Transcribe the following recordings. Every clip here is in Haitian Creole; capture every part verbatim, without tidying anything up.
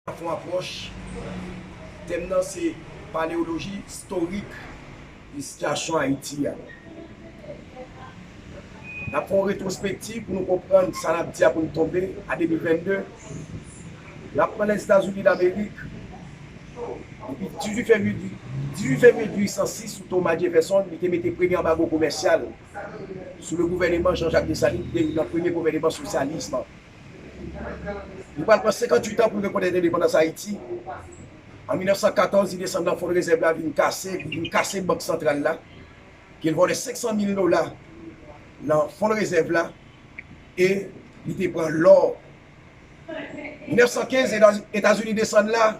N ap fè yon apwòch. Tèm nan se paleyoloji istorik de sitiyasyon Ayiti a. N ap fè yon retwospektiv pou nou konprann sa n ap di a pou n tonbe a de mil vennde. N ap pran Lèzetazini Damerik. Depi dizuit fevriye, dizuit fevriye mil uit san sis, sou Thomas Jefferson, li te mete premye anbago komèsyal sou le gouvèneman Jean-Jacques Dessalines, ki te youn nan premye gouvèneman sosyalis. Nou pral pran senkanntuit an pou n rekonèt endepandans Ayiti. An mil nèf san katòz, li desann nan fon rezèv la, vin kase, vin kase bank santral la, ke l vòlè senk san mil dola nan fon rezèv la, e li te pran lò. Mil nèf san kenz, Eta-, Etazini desann la,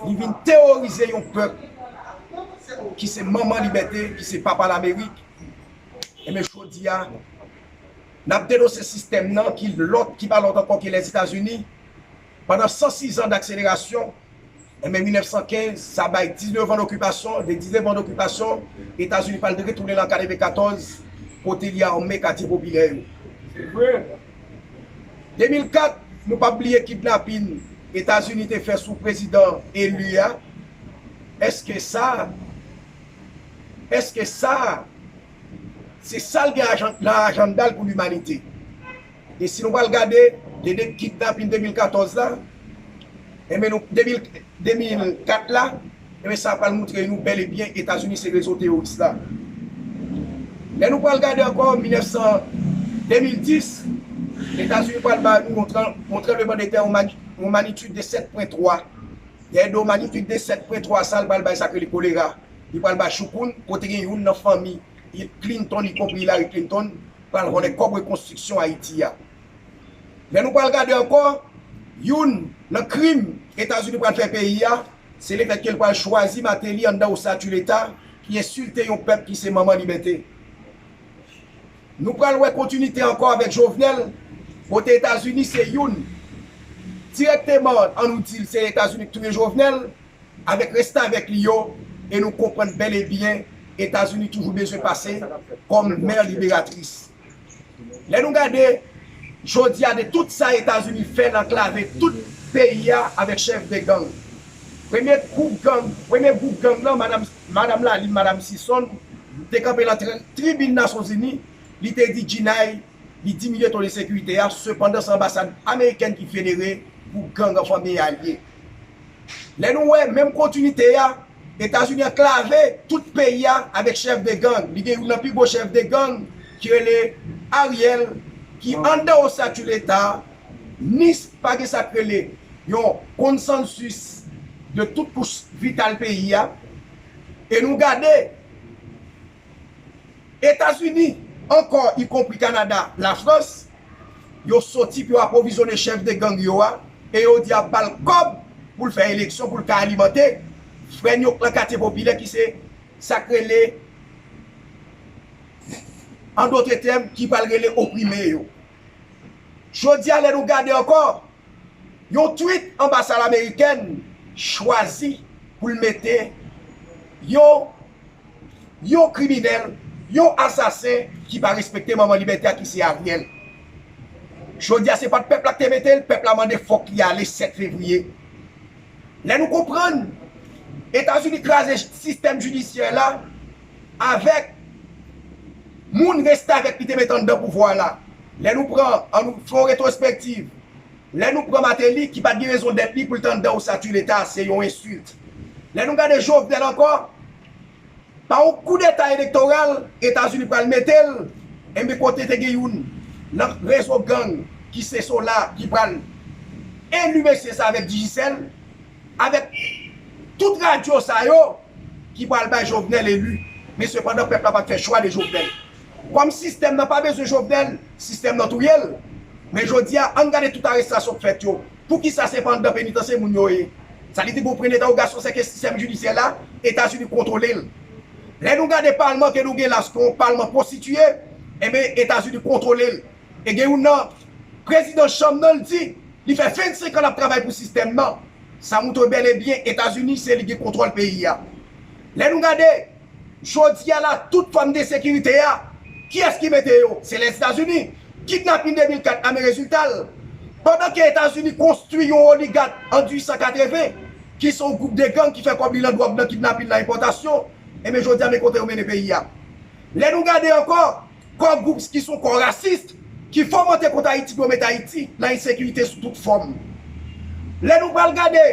li vin teworize yon pèp ki se manman libète, ki se papa Lamerik. Enben, jodi a, n ap denonse sistèm nan ki lòt, ki pa lòt ankò ke Lèzetazini. Pandan san sis an dakselerasyon, enben, mil nèf san kenz, sa bay diznèf an dokipasyon. De diznèf an dokipasyon, Etazini pral retounen nan katrevenkatòz, kote li ame katye popilè yo. Se vre. De mil kat, nou p ap bliye kidnapin Etazini te fè sou prezidan eli a. Èske sa, èske sa, se sa l gen ajan-, nan ajanda l pou limanite? E si nou pral gade, de, de kidnapin de mil katòz la, enben nou, de mil, de mil kat la, enben sa pral montre nou bèl e byen Etazini se rezo teworis la. Lè nou pral gade ankò, mil nèf san, de mil dis, Etazini pral ba nou yon tran-, yon tranblemanntè, yon mani-, yon magnitid de sèt pwen twa. Dèyè do magnitid de sèt pwen twa sa, l pral bay sa k rele kolera. Li pral bay choukoun, kote gen youn nan fanmi Clinton, ikonpri Hillary Clinton, pral vòlè kòb rekonstriksyon Ayiti a. Lè nou pral gade ankò, youn nan krim Etazini pral fè peyi a, se lefètke l pral chwazi Martelly anndan Osatuleta, ki ensilte yon pèp ki se manman libète. Nou pral wè kontinite ankò avèk Jovenel, kote Etazini se youn, dirèkteman, an nou di l se Etazini k touye Jovenel, avèk restavèk li yo, e nou konprann bèl e byen Etazini toujou bezwen pase kòm mè liberatris. Lè nou gade, jodi a, de tout sa Etazini fè nan anklave tout peyi a avèk chèf de gang. Premye gwoup gang, premye gwoup gang nan, madanm, madanm Lalime, madanm Sison, te kanpe nan tri-, tribin Nasyonzini, li te di Jinay, li diminye to de sekirite a, sepandan se anbasad amerikèn ki federe pou gang an fanmi a l ye. Lè nou wè menm kontinite a, Etazini anklave tout peyi a avèk chèf de gang. Li gen youn nan pi gwo chèf de gang ki rele Ariel, ki anndan Osatuleta, ni pa gen sa k rele yon konsansis de tout kouch vital peyi a. E nou gade, Etazini, ankò, ikonpri Kanada, Lafrans, yo soti pou yo apwovizyone chèf de gang yo a, e yo di ap ba l kòb pou l fè eleksyon, pou l ka alimante frè n yo k nan katye popilè, ki se sa k rele, an dòt tèm, ki pral rele oprime yo. Jodi a, lè nou gade ankò, yon tweet anbasad amerikèn chwazi pou l mete yon, yon kriminèl, yon asasen ki pa respekte manman libète a, ki se Ariel. Jodi a, se pa t pèp la k te mete l, pèp la mande fòk li ale sèt fevriye. Lè nou konprann, Etazini kraze sistèm jidisyè la avèk moun restavèk li te mete anndan pouvwa la. Lè nou pran, an nou fè yon retwospektiv, lè nou pran Martelly, ki pa t gen rezon dèt li pou l t anndan Osatuleta, se yon ensilt. Lè nou gade Jovenel ankò, pa yon koudeta elektoral, Etazini pral mete l, enben kote te gen youn nan rezo gang ki se Sola ki pral eli mesye sa avèk Digicel, avèk tout radyo sa yo ki pral bay Jovenel eli. Men sepandan, pèp la pa t fè chwa de Jovenel. Kòm sistèm nan pa bezwen Jovenel, sistèm nan touye l. Men jodi a, ann gade tout arestasyon k fèt yo. Poukisa se pa anndan penitansye moun yo ye? Sa li di pou pwen dentèwogasyon, se ke sistèm jidisyè la, Etazini kontwole l. Lè nou gade palman ke nou gen la, se yon palman pwostitiye, enben, Etazini kontwole l. E gen youn nan prezidan chanm nan, l di, li fè vennsenk an l ap travay pou sistèm nan. Sa montre bèl e byen Etazini, se li gen kontwòl peyi a. Lè nou gade, jodi a la, tout fòm de sekirite a, kiyès ki mete yo? Se Lèzetazini. Kidnapin de mil kat la, men rezilta l. Pandan ke Etazini konstwi yon oligak an dizuit san katreven, ki se yon gwoup de gang ki fè kòb li nan dwòg, nan kidnapin, nan enpòtasyon, enben jodi a men kote yo mennen peyi a. Lè nou gade ankò, kò gwoup ki se yon kò rasis, ki fòmante kont Ayiti pou yo met Ayiti nan ensekirite sou tout fòm. Lè nou pral gade,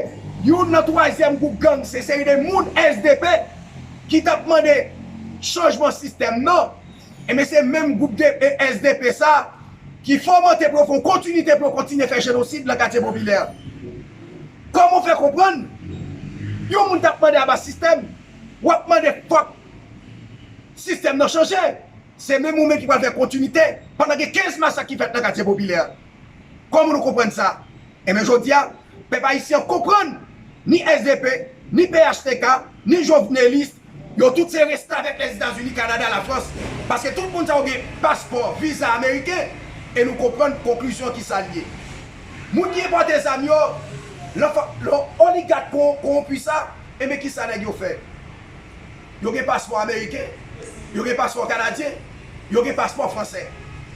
youn nan twazyèm gwoup gang, se seri de moun S D P ki t ap mande chanjman sistèm nan, enben se menm gwoup de S D P sa ki fòmante pou yo fè yon kontinite pou yo kontinye fè jenosid nan katye popilè. Kòman w fè konprann yon moun t ap mande aba sistèm, w ap mande fòk sistèm nan chanje? Se menm ou menm ki pral fè kontinite pandan gen kenz masak ki fèt nan katye popilè. Kòman nou konprann sa? Enben jodi a, pèp ayisyen an konprann ni S D P, ni P H T K, ni jovnelis, yo tout se restavèk Lèzetazini, Kanada, Lafrans. Paske tout moun sa yo gen paspò, viza ameriken, e nou konprann konklizyon ki sa l ye. Moun ki enpòte zam yo, lè oligak kowonpi sa, enben ki sa nèg yo fè? Yo gen paspò ameriken, yo gen paspò kanadyen, yo gen paspò fransè.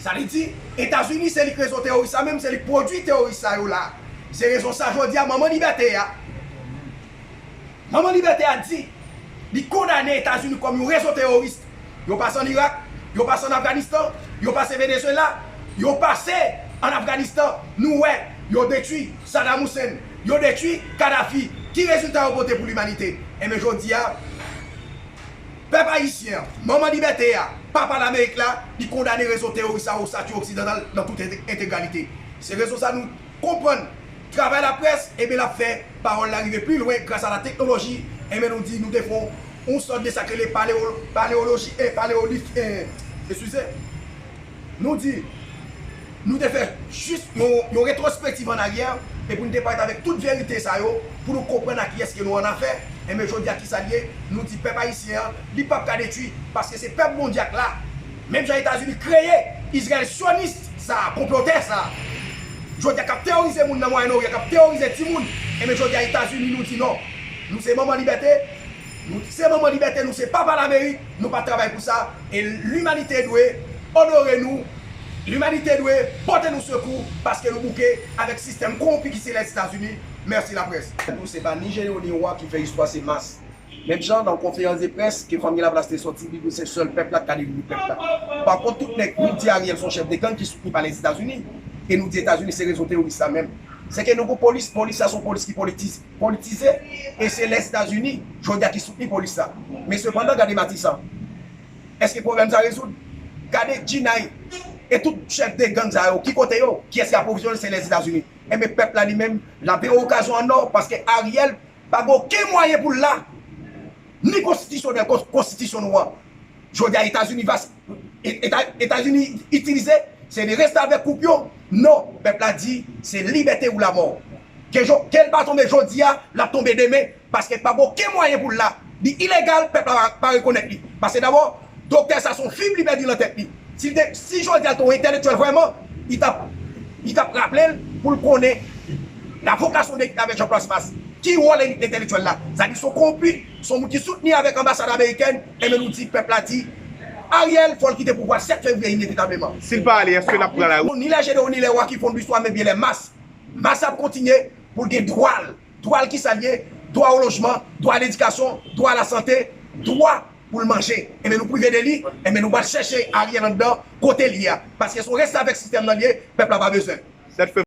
Sa vle di, Etazini se li k rezon teworis sa menm, se li k pwodui teworis sa yo la. Se rezon sa jodi a Manman Libète a, Manman Libète a di li kondane Etazini kòm yon rezon teworis. Yo pase ann Irak, yo pase ann Afganistan, yo pase Venezuela, yo pase ann Afganistan. Nou wè, yo detwi Saddam Hussein, yo detwi Kadhafi. Ki rezilta yo pote pou limanite? Enben jodi a, pèp ayisyen an, Manman Libète a, Papa Lamerik la, li kondane rezo teworis sa, Osatyo Oksidantal, nan tout ente-, entegralite. Se rezon sa nou konprann travay laprès, ebyen l ap fè pawòl la rive pi lwen gras a la teknoloji. Enben nou di nou te fè yon sòt de sa k rele palewo-, paleoloji, e paleolif, e, eskize. Nou di, nou te fè jis yon, yon retwospektiv annaryè, e pou nou te parèt avèk tout verite sa yo, pou nou konprann a kiyès ke nou annafè. Enben jodi a ki sa l ye? Nou di pèp ayisyen an, li p ap ka detwi, paske se pèp Bondye ak la. Menm jan Etazini kreye Izrayèl syonis sa, konplotè sa, jodi a k ap teworize moun nan Mwayen Oryan, k ap teworize timoun, enben jodi a Etazini nou di non. Nou se Manman Libète, nou se Manman Libète, nou se Papa Lamerik, nou pa travay pou sa, e limanite dwe onore nou, limanite dwe pote nou sekou, paske nou bouke avèk sistèm kowonpi ki se Lèzetazini. Mèsi laprès. Nou se pa ni jenewo ni wa ki fè istwa, se mas. Menm jan nan yon konferans de près ke Fanmi Lavalas te sòti, li di se sèl pèp la k ka devni pèp la. Pa kont tout nèg, nou di Ariel se yon chèf de gang ki soutni pa Lèzetazini, e nou di Etazini se rezon teworis sa menm. Se ke nou gon polis, polis la se yon polis ki politize, politize, e se Lèzetazini jodi a ki soutni polis la. Men sepandan, gade Matisan. Èske pwoblèm sa rezoud? Gade Jinay e tout chèf de gang sa yo, ki kote yo? Kiyès ki apwovizyone? Se Lèzetazini. Enben pèp la li menm, l ap veye okazyon an nò, paske Ariel pa gen okenn mwayen pou l la, ni konstitisyonèl, kon-, konstitisyon nou an. Jodi a Etazini va, Eta-, Etazini itilize, se de restavèk koup yo. Non, pèp la di se libète ou lamò. Ke jo-, ke l pa tonbe jodi a, l ap tonbe demen, paske pa gen okenn mwayen pou l la. Li ilegal, pèp la pa, pa rekonèt li. Paske dabò, doktè sa se yon fim li pèdi nan tèt li. Si l te, si jodi a l te yon entèlektyèl vrèman, li t ap, li t ap raple l pou l konnen la vocation de, avèk Jean Prosper. Ki wòl entèlektyèl la? Sa di se yon kowonpi, se yon moun ki soutni avèk anbasad amerikèn, enben nou di pèp la di Ariel fò l kite pouvwa sèt fevriye inevitableman. Si l pa ale, èske n ap pran lari? Ni lè jenewo ni lè wa ki fonn bistwa, men byen lè mas. Mas ap kontinye pou l gen dwa l. Dwa l ki sa l ye? Dwa o lojman, dwa a ledikasyon, dwa a lasante, dwa pou l manje. Enben nou prive de li, enben nou pral chèche Ariel anndan kote l ye a. Paske se yon restavèk sistèm nan l ye, pèp la pa bezwen. Sèt fevriye.